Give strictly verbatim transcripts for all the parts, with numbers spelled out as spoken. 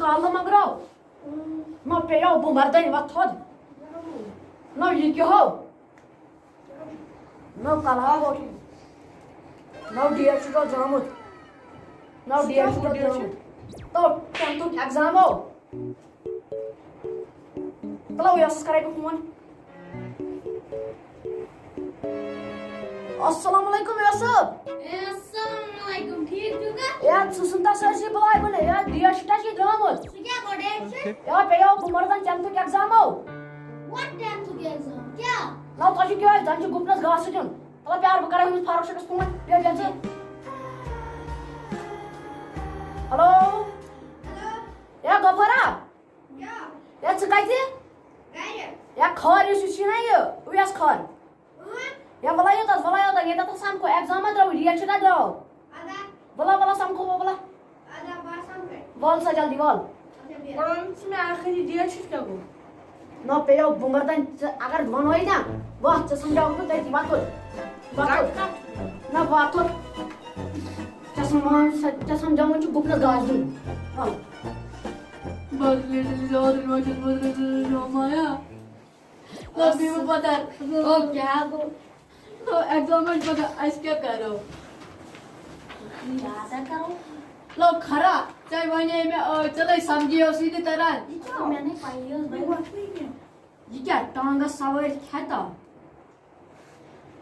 اللہ مگرو۔ نہ پیٚیو بہٕ مردن وۄتھ تھوٚد۔ نہ یہِ کیٛاہ ہو؟ نہ کلہٕ ہا گوٚو ٹھیٖک۔ نہ ڈیٹ چھُ تۄہہِ درٛامُت۔ نہ ڈیٹ چھُ تۄہہِ درٛامُت۔ تو ٹینتھُک ایگزام ہو۔ تُلو یۄسَس کَرَے بہٕ فون۔ السلام علیکم یوسف۔ اے، السلام علیکم، ٹھیٖک چھُکھا؟ اے، ژٕ سُنٛد تَس ٲسی بلاے بَنے، اے، ڈیٹ چھُ تَس یہِ درٛامُت۔ سُہ کیٛاہ گوٚو ڈیٹ چھُ؟ اے، پیٚیو بہٕ مَرٕ زَن ٹینتھُک ایگزام ہو۔ What ٹینتھُک ایگزام؟ کیٛاہ؟ نہ، تۄہہِ چھُ کیٛاہ، زَن چھُ گُپنَس گاسہٕ دیُن۔ تَلہٕ پیار، بہٕ کَرٕ أمِس فاروق شیخَس فون، پیار دیُن ژٕ۔ ہیلو۔ ہیلو۔ اے، غفارا۔ کیٛاہ؟ ہے، ژٕ کَتہِ؟ گَرِ۔ ہے، کھار یُس یہِ چھُے نا یہِ، اُویس کھار۔ اۭں۔ ہے، وَلا یوٚتَس، وَلا یوٚتَس، ییٚتٮ۪تھ سَمکھو، ایگزام ما درٛاو، ڈیٹ چھُ نا درٛاو۔ اَدا۔ وَلا، وَلا سَمکھو، وَلا۔ اَدا، بہٕ سَمکھے۔ وَل سا جلدی، وَل۔ اچھا، بیٚہہ۔ وَلہٕ، ژٕ مےٚ اَکھ یہِ ڈیٹ چھُ کیٛاہ گوٚو؟ نہ، پیٚیو بُمَر تام، ژٕ اگر وَنوے نا، وَتھ، ژٕ سَمجھاوَکھ بہٕ تٔتی، وَتھ تُل۔ وَتھ تُل۔ نہ، وَتھ تُل۔ ژےٚ سَمجھاوُن، ژےٚ سَمجھاوُن چھُ گُپنَس گاسہٕ دیُن۔ وَل۔ بس لیٹلی جاوَر واشن بدل مایا۔ لو بیمہ بدر۔ او کیٛاہ گوٚو؟ لو ایگزامس بدر، أسۍ کیٛاہ کرو؟ کیٛاہ سا کرو؟ لو خرا، ژےٚ ونے مےٚ، آ، ژےٚ لے سمجھی اوسُے نہٕ تران۔ یہِ کیٛاہ؟ مےٚ نے پَیی ٲس۔ یہِ کیٛاہ ٹانگس سوٲرۍ کھٮ۪تا؟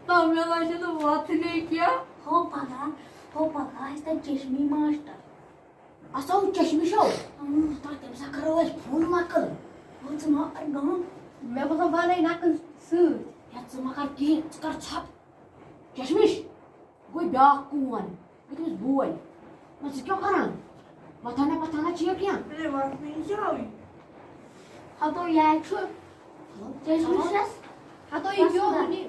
لو مےٚ لَجہِ نہٕ وۄتھنٕے کینٛہہ۔ ہو پگاہ، ہو پگاہ آسہِ تَتہِ چشمی ماسٹر۔ اَسا ہُہ چشمِش ہو۔ اۭں۔ تَتھ تٔمِس ہا کَرو أسۍ فون نقل۔ ہو ژٕ ما کر گام۔ مےٚ باسان بَنَے نقل سۭتۍ۔ ہے ژٕ ما کر کِہیٖنۍ، ژٕ کر ژھۄپہٕ۔ چشمِش، گوٚو بیٛاکھ کون۔ گوٚو تٔمِس بوے۔ نہ ژٕ کیٛاہ کران؟ وۄتھان نہ پۄتھان نہ چھِ یہِ کینٛہہ۔ ہے وۄتھ نہٕ، یہِ کیٛاہ آوٕے؟ ہتو یہِ چھُ۔ چشمِشس۔ ہتو یہِ کیٛاہ وُنہِ؟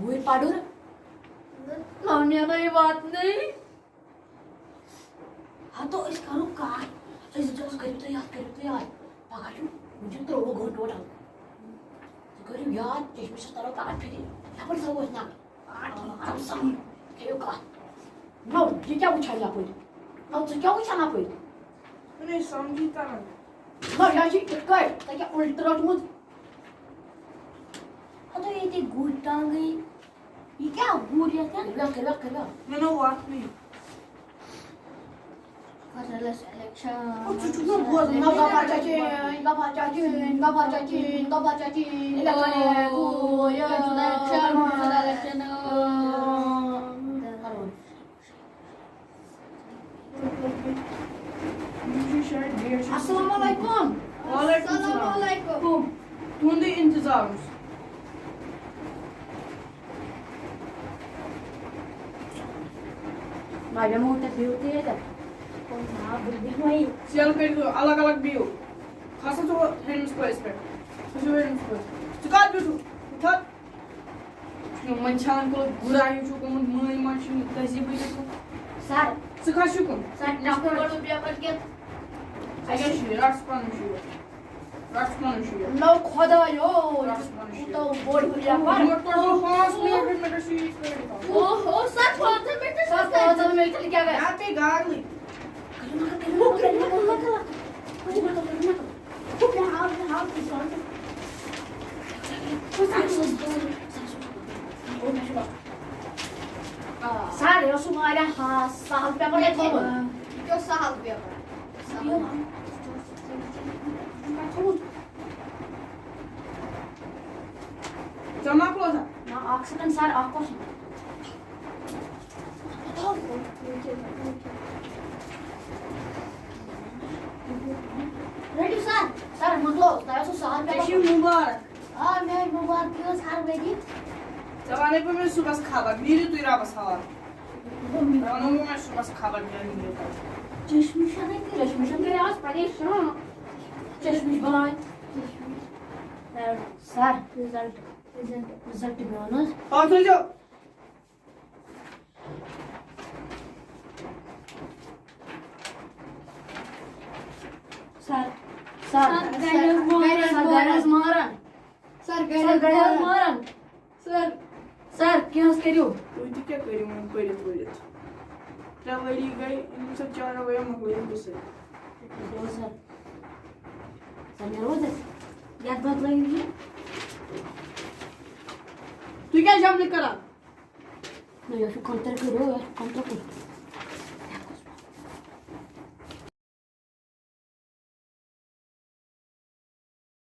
گوٗرۍ پَڑُر۔ لَو نیرو یہِ واتنٕے۔ ہتو أسۍ کرو کتھ، أسۍ زٕ ژٕ کٔرِو تُہۍ یتھ، کٔرِو تُہۍ یتھ۔ پگاہ چھُ، وُنہِ چھُ ترٛوٚوُہ گٲنٛٹہٕ ٹوٹل۔ تُہۍ کٔرِو یاد، چشمہٕ چھِ ترو پگاہ فِرِ۔ یپٲرۍ تھاوو أسۍ نظر۔ آ، ٹھیٖک، آرام سان۔ کھیٚیِو کتھ۔ نو، یہِ کیٛاہ وٕچھان یپٲرۍ؟ نو، ژٕ کیٛاہ وٕچھان اپٲرۍ؟ مےٚ نَے سمجھی تران۔ نو، یہِ حظ چھِ یِتھ کٲٹھۍ، ژےٚ کیٛاہ اُلٹہٕ روٚٹمُت؟ ہتو ییٚتی گُرۍ ٹانٛگٕے۔ یہِ کیٛاہ گُر یَتھ کیٛاہ؟ کٔرِو، کٔرِو، کٔرِو۔ مےٚ نو وَتھ نٕے۔ فصلس الیکشن۔ او، ژٕ چھُکھ نہٕ بوزان۔ نہ، گۄبر چچی، گۄبر چچی، گۄبر چچی، گۄبر چچی۔ الیکشن ہے، او، یہِ چھُ الیکشن، یہِ چھُ الیکشن۔ السلام علیکم۔ وعلیکم السلام۔ السلام علیکم۔ تُہُنٛدُے انتظار اوس۔ مگر مو تہِ بِہِو تہِ ییٚتٮ۪تھ۔ نا، بہٕ بیٚہمَے۔ سیل کٔرِو الگ الگ بِہِو۔ کھسا ژٕ ہُہ ہیٚمِس کٲلِس پٮ۪ٹھ۔ کھسِو ہیٚمِس کٲلِس۔ ژٕ کَتھ بیوٗٹھُکھ؟ وٕچھ حظ۔ یِمَن چھان کوٚر گُرا ہیوٗ چھُکھ گوٚمُت، مٲنۍ ما چھُنہٕ تہذیٖبٕے نہٕ۔ سر۔ ژٕ کھس چھُکھ؟ سر، ٹکھ پٮ۪ٹھ پیپر کیٛاہ؟ ژےٚ کیٛاہ چھُے؟ رَٹ ژٕ پَنُن شُر۔ رَٹ ژٕ پَنُن شُر۔ نو خۄدایو، رَٹ ژٕ پَنُن شُر۔ یوٗتاہ بوٚڑ ہُہ یَپَر۔ یِمو کوٚر پانٛژھ مِنٹ، مِنٹ چھُ یہِ کٔرِتھ۔ اوہ، اوہ، سر، پانٛژَن مِنٹَن سر، پانٛژَن مِنٹَن کیٛاہ گژھِ؟ یا پیٚیہِ گاگلٕے۔ کٔرِو نقل، کٔرِو نقل، کٔرِو نقل، کٔرِو نقل، کٔرِو نقل۔ مےٚ ہاو، مےٚ ہاو، سر، یہِ اوس واریاہ ہا-، سہل پیپر تۄہہِ تھوٚومُت۔ یہِ کیٛاہ اوس سہل پیپر؟ سہل۔ تۄہہِ تھوٚومُت؟ ژےٚ مۄکلو سا؟ نہ، اکھ سیکنڈ سر، اکھ کوسچن۔ رٔٹِو سر۔ سر، مۄکلو، تۄہہِ اوسوٕ سہل پیپر۔ ژےٚ چھُے مُبارک۔ آ، مےٚ مُبارک، یہِ ٲس ہر ؤری۔ ژےٚ وَنے بہٕ مےٚ صُبحس خبر، نیٖرِو تُہۍ رَبَس حوالہٕ۔ مےٚ وَنو وۄنۍ مےٚ صُبحس خبر کیٛاہ نیٖرِو تۄہہِ۔ چشمِش چھَنہٕ تہِ، چشمِش چھَنہٕ تہِ آز پریشان۔ چشمِش بَلاے۔ سر، رِزلٹ، رِزلٹ، رِزلٹ میون حظ۔ پَتہٕ تھٲیزیو۔ سر، سر، سر، گرِ حظ ماران، سر، گرِ حظ ماران۔ سر، گرِ حظ ماران۔ سر، سر، کینٛہہ حظ کٔرِو۔ تُہۍ تہِ کیٛاہ کٔرِو وۄنۍ پٔرِتھ ؤرِتھ؟ ترٛےٚ ؤری گٔے، أمِس چھِ چارٕ ؤرۍ مۄکلٲیِتھ بہٕ سۭتۍ۔ سر، سر، مےٚ روز اَسہِ یَتھ بدلٲیِو یہِ۔ تُہۍ کیٛازِ جملہٕ کران؟ نہ، یہِ چھُ کَنتر کٔرِو، یہِ چھُ کَنتر کٔرِو۔